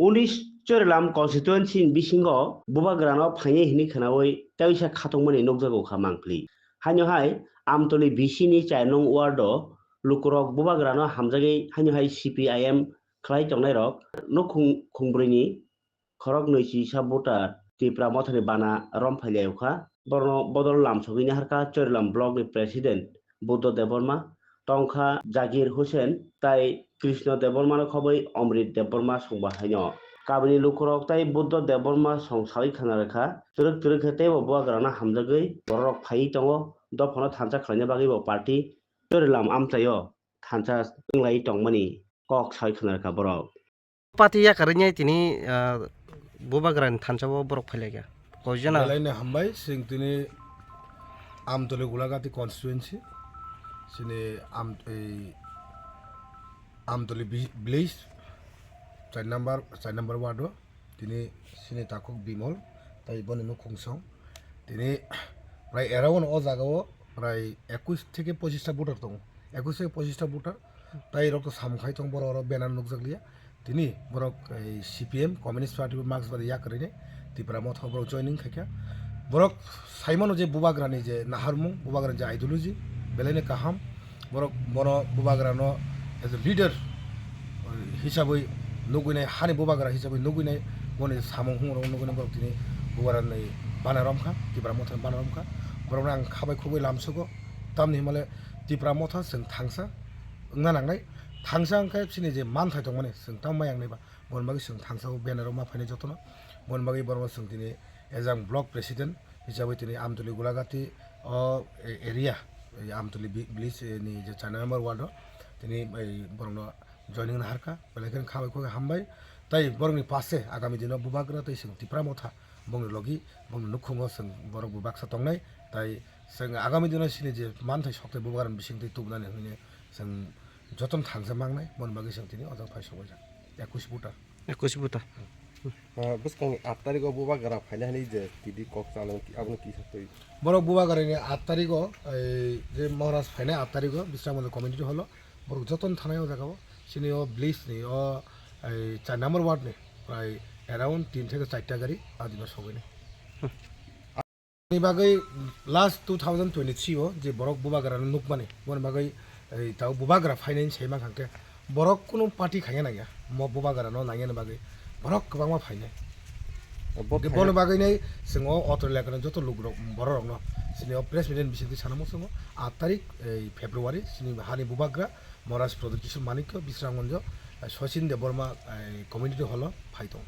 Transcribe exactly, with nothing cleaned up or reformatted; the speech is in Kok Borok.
Unis Chorilam constituency ni bisingo bubagrano phainai hinwi khwnawi teisa khatungmani nukjago kha mangpili. Haino hai Amtoli B C ni char nong ward o lukurok bubagrano hamjagwi haino hai C P I M khlai tongnairok nukhung khungbrwini khorok nwi chisa voter Tipra Mothani bana romphai laio kha. Borno bodol lamsogwi naharkha Chorilam block ni president Buddho Debbarma, tongkha Jagir Hussain tai Krishna Debbarmano khobwi Omrit Debbarma songba haino. Kabini lukurok tai Buddho Debbarma song sawi khana rwkha. Twrwk twrwk khe teibo bubagrano hamjagwi bororok phaiwi tongo. Dophano thansa khlaina bagwi bo party Chorilam amchaio thansa wnglai tongmani kok sawi khana rwkha borok. Party yakarwi nai tini, ah, bubagrani thansa o borok phailaikha. Koijana? Belai no hambai, chwng tini Amtoli Gulagati constituency, chini Am-, ei, Amtoli vi-, village, char number, char number ward o, tini chini takhuk Bimol, tai boni nukhung song. Tini prai around o jaga o prai ekush theke pochish ta voter tongo, ekush theke pochish ta voter, tai rok to samung khai tong, borok oro banner nukjak liya. Tini borok, ei, C P M, Communist Party bo mask bai yak rwini Tipra Motha borok joining khaikha. Borok saimano je bubagrani je naharmung, bubagrani je ideology, belaino kaham. Borok bono bubagrano as a leader, eh, hisabwi nugwinai, hani bubagra hisabwi nugwinai, boni samung humung rok nugwinai borok tini bubagrani bana romkha, Tipra Mothani bana romkha. Borokno ang khabai khugwi lamsugo, tamni himale Tipra Motha chwng thangsa wngna nangnai. Thangsa wngkhe chini je manthai tongmani chwng tamo maya wngnai ba, boni bagwi chwng thangsa o banner o ma phainai jotono. Boni bagwi borokno chwng tini ejang block president hisabwi tini Amtoli Gulagati o area, ei Amtoli vi-, village ni je char number ward o tini ei borokno joining naharkha, belai kheno khabai khugwi hambai. Tai borokni pache agami dino bubagra tei chwng Tipra Motha bongni logi, bongni nukhungo chwng borok bo baksa tongnai. Tai chwng agami dino chini je manthai sokthai bubagrani bisingtwi tubunani hwnwi chwng jotono thangsa mangnai, boni bagwi chwng tini o jaga phai sokbaijak. Ekush voter. Ekush voter. Ah, bwskangni aat tarikh o bubagra phainai hwnwi je tini kok chalok, abono kisa twi. Borok bubagrani aat tarikh o, ei, je Maharaj phainai aat tarikh o Bisramganj community hall o, borok jotono thanai o jaga o, chini o village ni o, ei, char number ward ni prai around tin theke charta gari adino sogwini. Ni bagwi last two thousand twenty-three o je borok bubagrano nukmani, boni bagwi, ei, tao bubagra phainai sai mankha khe borok kunu party khaina nangya, mo bubagrano nangyani bagwi borok kwbangma phainai. Bo Boni phainai bagwi nai chwng o auto elakani joto lukurok, bororokno chini o press meet ni bisingtwi sana muchungo, aat tarik, ei, February, chini hani bubagra Maharaj Pradyot Kishore Manikya Bisramganj, eh, Sachin Debbarma, eh, community hall o phai tongo.